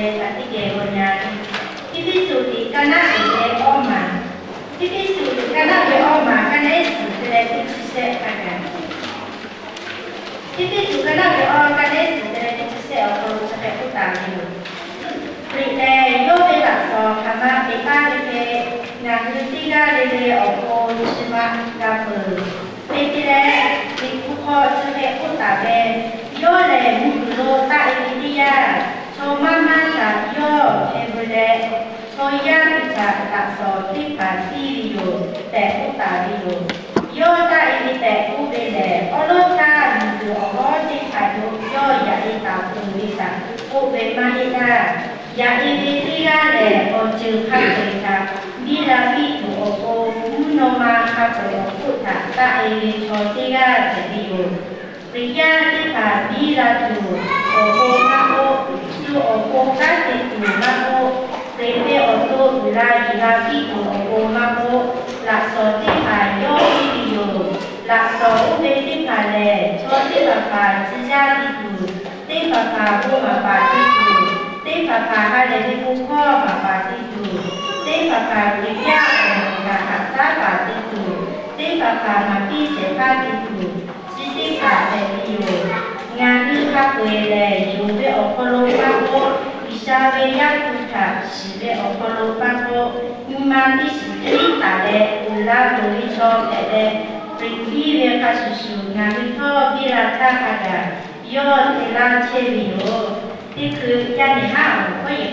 Teˇ geh g'aw nyaˇ. Eˇfeˇsuꞈ liꞈ kaˇ naˉ ve awˇ maˬ, Eˇfeˇsuꞈ liꞈ kaˇ naˉ ve awˇ maˬ kaˇ neˉ suhˍ te leh teˇ chi shehˆ hk'a gaˬ. Eˇfeˇsuꞈ kaˇ naˉ ve awˇ kaˇ neˉ suhˍ te leh teˇ chi shehˆ awˬ hk'aw lo chi hk'e k'oˆ taˍ ve yoˬ. Hkriꞈ lehˬ, yawˇ ve laꞈ shawnˍ hk'aˬ ma peꞈ taˍ ve hk'e, ngaˬ hui teˇ g'aˇ le le awˬ pon chi ma g'a peuˬ. Hk'e te leh, Liꞈ hpu hk'aw chi hk'e k'oˆ taˍ ve, yawˇ lehˬ mvuhˇ g'uiˬ lo taˆ e ve teˇ yanˇ, chaw maˇ maˇ htaꞈ yawˇ hpeh veu leh, chaw yaˇ hui htaꞈ laꞈ shawnˍ teˇ hpaˍ piˇ ve yoˬ tehꞈ k'oˆ taˍ ve yoˬ. Yawˇ taˆ e ve tehꞈ k'oˆ ve lehˬ, awˉ lawˉ htaˇ miˬ guiˬ awˬ hawˉ teˇ hpaˍ lo yawˇ yaꞈ e taˍ peuˬ ve htaꞈ k'oˆ ve maˇ heˆ laˇ. Yaꞈ e ve teˇ g'aˇ lehˬ, awˬ ceuˬ hk'a peu-eˬ htaꞈ biˇ la piˇ tuˬ awˬ pon, mvuhˇ naw ma hk'a peu-eˬ awˬ hk'oˆ htaꞈ taˆ e ve chaw teˇ g'aˇ hpehꞈ ve yoˬ. Hkriꞈ yaˇ teˇ hpaˍ biˇ la tuˬ awˬ pon maˇ k'oˆ, shu awˬ pon kanˉ te tuˬ maˇ k'oˆ, Hkriꞈ ve awˬ to uiˍ la yuˬ la piˇ tuˬ awˬ pon maˇ k'oˆ, laꞈ shawnˍ teˇ hpaˍ yawˇ piˇ ve yoˬ. Laꞈ shawnˍ oˇ ve teˇ hpaˍ lehˬ, chaw teˇ hpaˍ hpaˍ tcuh yaˇ piˇ tuˬ, teˇ hpaˍ hpaˍ bon maˍ paˍ piˇ tuˬ, teˇ hpaˍ hpaˍ ha lehˬ ve bon hkawˇ maˍ paˍ piˇ tuˬ, teˇ hpaˍ hpaˍ Hkriꞈ yaˇ awˬ moˍ htaꞈ haꞈ shaˉ paˍ piˇ tuˬ, teˇ hpaˍ hpaˍ maˍ piˇ shehˍ hpaˇ piˇ tuˬ, chi teˇ hpaˍ hpehꞈ ve yoˬ. Ngaˬ hui hk'a peu-eˬ lehˬ, yonˍ ve awˬ hk'aw lo maˇ k'oˆ, G'uiˬsha ve yaˇ hu htaꞈ shiˍ ve awˬ hk'aw lo maˇ k'oˆ, nyi ma teˇ shiˍ teˇ liˇ taˍ leh uiˍ la peuˬ ve chaw hpehꞈ leh, Hkriꞈ biˇ ve hk'a shuˍ shuˍ ngaˬ hui htawˇ biˇ la htaˇ hk'a gaˬ yawˇ te laˇ chehˇ ve yoˬ. Teˇ hkui yaˇ nehˬ haˉ awˬ hkawˇ